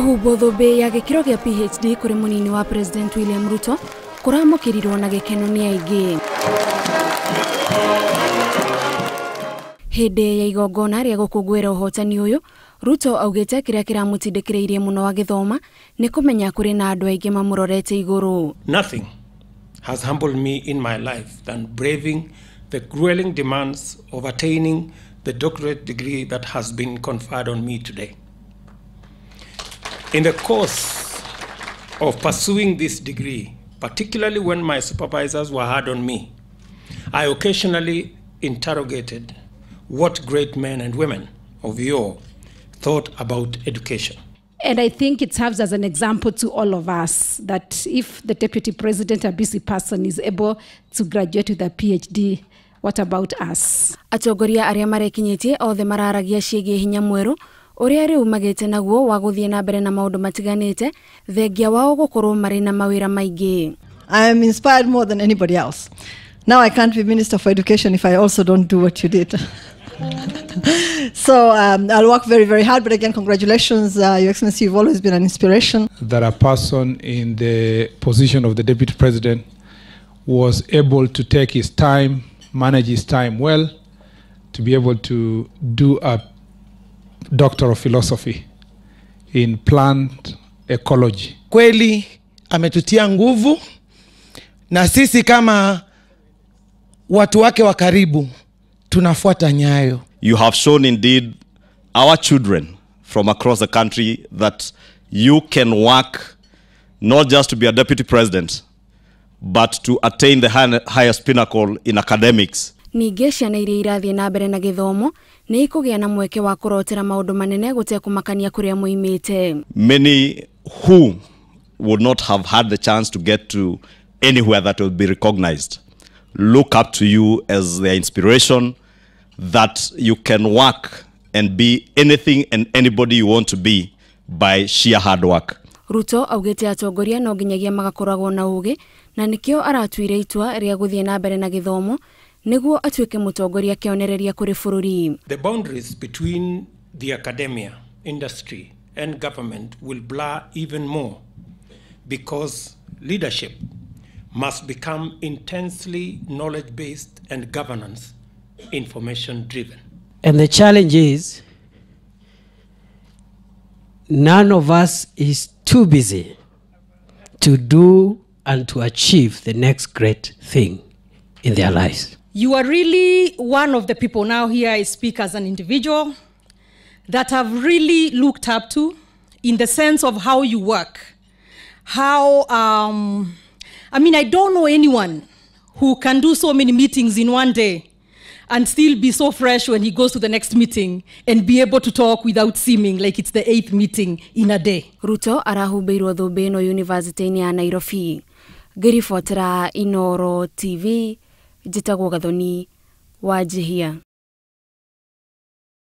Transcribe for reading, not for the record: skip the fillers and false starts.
Kũhumbwo thũmbĩ ya gĩkĩro gĩa PhD kũrĩ mũnini wa President William Ruto kũramũkĩrirwo na gĩkeno nĩ aingĩ. Hĩndĩ ya igongona rĩa gũkũngũĩra ũhotani ũyũ, Ruto augĩte kĩrĩa kĩramũtindĩkĩrĩirie mũno agĩthoma nĩ kũmenya kũrĩ na andũ aingĩ mamũrorete igũrũ. Nothing has humbled me in my life than braving the grueling demands of attaining the doctorate degree that has been conferred on me today. In the course of pursuing this degree, particularly when my supervisors were hard on me, I occasionally interrogated what great men and women of yore thought about education. And I think it serves as an example to all of us that if the deputy president, a busy person, is able to graduate with a PhD, what about us? Atongoria arĩa marekinyĩtie othe mararagia ciĩgiĩ hinya mwerũ ũrĩa rĩu magĩte naguo wa gũthiĩ na mbere na maũndũ matiganĩte thengia wao gũkorwo marĩ na mawĩra maingĩ. I am inspired more than anybody else. Now I can't be Minister for Education if I also don't do what you did. So I'll work very, very hard. But again, congratulations, Your Excellency. You've always been an inspiration. That a person in the position of the Deputy President was able to take his time, manage his time well, to be able to do a Doctor of Philosophy in plant ecology. Kweli ametutia nguvu na sisi kama watu wake wa karibu tunafuata nyayo. You have shown indeed our children from across the country that you can work not just to be a deputy president, but to attain the highest pinnacle in academics. Ningĩ ciana iria irathiĩ na mbere na gĩthomo nĩ ikũgĩa na mweke wa kũrotera maũndũ manene gũtekũmakania kũrĩa moimĩte. Many who would not have had the chance to get to anywhere that will be recognized look up to you as their inspiration, that you can work and be anything and anybody you want to be by sheer hard work. Ruto augĩte atongoria no nginyagia magakoragwo na ũgĩ na nĩkĩo aratuire itua rĩa gũthiĩ na mbere na gĩthomo nĩguo atuĩke mũtongoria kĩonereria kũrĩ bũrũri. The boundaries between the academia, industry and government will blur even more because leadership must become intensely knowledge-based and governance information-driven. And the challenge is, none of us is too busy to do and to achieve the next great thing in their lives. You are really one of the people, now here I speak as an individual, that I've really looked up to in the sense of how you work. How, I mean, I don't know anyone who can do so many meetings in one day and still be so fresh when he goes to the next meeting and be able to talk without seeming like it's the 8th meeting in a day. Ruto arahumbeirwo thũmbĩ ĩno yunivasĩtĩ-inĩ ya Nairobi. Ngĩribotera Inooro TV, njĩtagwo Gathoni Wanjihia.